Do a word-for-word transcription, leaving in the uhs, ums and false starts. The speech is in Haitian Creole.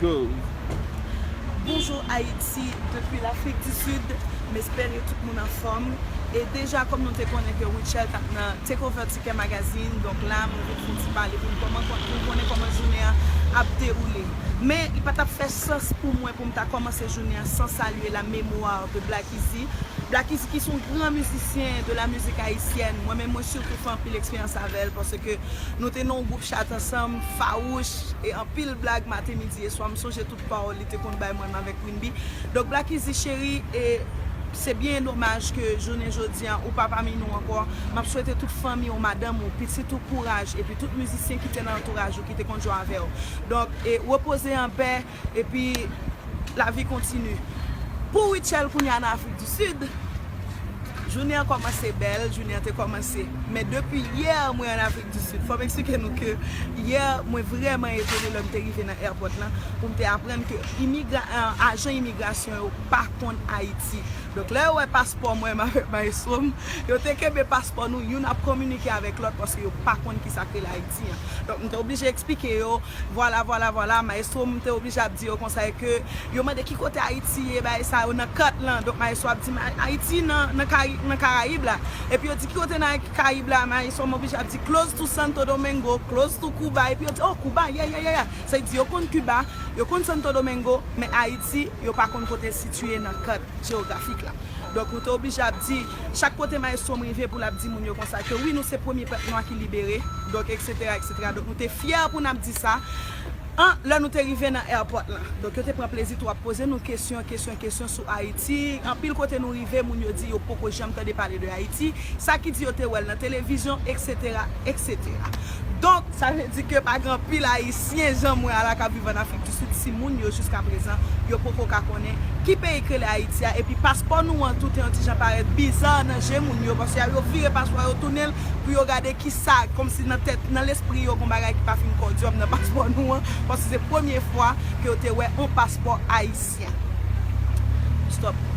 Bonjou Ayiti, depi Lafrik di Sid, m espere tout moun anfòm. E deja, kòm nou te konnen ke Rutshelle t ap nan Takeover Ticket Magazine, donk la, mwen vin fè yon ti pale pou n kòman, pou n konnen kòman jounen an ap dewoule. Men, li pa t ap fè sans pou mwen pou m ta kòmanse jounen an san salye la mémoire de Black Easy. Black Easy ki se yon gran mizisyen de la mizik ayisyèn. Mwen menm, mwen sitou fè anpil eksperyans avè l, paske nou te nan yon gwoup chat ansanm, fawouch, e anpil blag maten, midi e swa. M sonje tout pawòl li te konn bay mwen avèk Winby. Donk, Black Easy cheri, e se byen domaj ke jounen jodi an, ou pa pami nou ankò. M ap swete tout fanmi w, madanm ou, pitit ou kouraj, epi tout mizisyen ki te nan antouraj ou, ki te konn jwe avè w. Donk, e repoze an pè, epi lavi kontini. Pou Rutshelle kounye a nan Afrik di Sid, jounen an kòmanse bèl, jounen an te kòmanse. Men depi yè, mwen an Afrik di Sid. Fò m eksplike nou ke yè, mwen vrèman etone lè m te rive nan airport lan, pou m te aprann ke imigra-, euh, ajan imigrasyon yo pa konn Ayiti. Donk, lè yo wè paspò mwen avèk maestro m, yo te kenbe paspò nou, youn ap kominike avèk lòt, paske yo pa konn kisa k rele Ayiti an. Donk, m te oblije eksplike yo, vwala, vwala, vwala, maestro m te oblije ap di yo konsa ke yo mande ki kote Ayiti ye, bagay sa yo nan kat lan. Donk, maestro ap di, "Ma-, Ayiti nan, nan Kari-, nan Karayib la." Epi yo di, "Ki kote nan Karayib la?" Maestro m oblije ap di, "Close to Santo Domingo, close to Cuba." Epi yo di, "Oh, Cuba, yeah, yeah, yeah, yeah." Sa vle di, yo konn Cuba, yo konn Santo Domingo, men Ayiti, yo pa konn kote l sitiye nan kat jewografik la. Donk, nou te oblije ap di, chak kote maestro m rive pou l ap di moun yo konsa ke wi, nou se premye pèp nwa ki libere, donk, etsetera, etsetera. Donk, nou te fyè pou n ap di sa. An, lè nou te rive nan airport lan. Donk, yo te pran plezi tou ap poze nou kesyon, kesyon, kesyon sou Ayiti. Anpil kote nou rive, moun yo di yo poko janm tande pale de Ayiti. Sa ki di yo te wè l nan televizyon, etsetera, etsetera. Donk, sa vle di ke pa gen anpil Ayisyen, jan mwen a la, k ap viv an Afrik di Sid, si moun yo, jiska prezan, yo poko ka konnen ki peyi k rele Ayiti a, epi paspò nou an tou te yon ti jan parèt biza nan je moun yo, paske yo vire paspò yo, tounen l pou yo gade kisa, kòmsi nan tèt, nan lespri yo, gon bagay ki pa fin kòdyòm nan paspò nou an, paske se premye fwa ke yo te wè yon paspò ayisyen. Stop.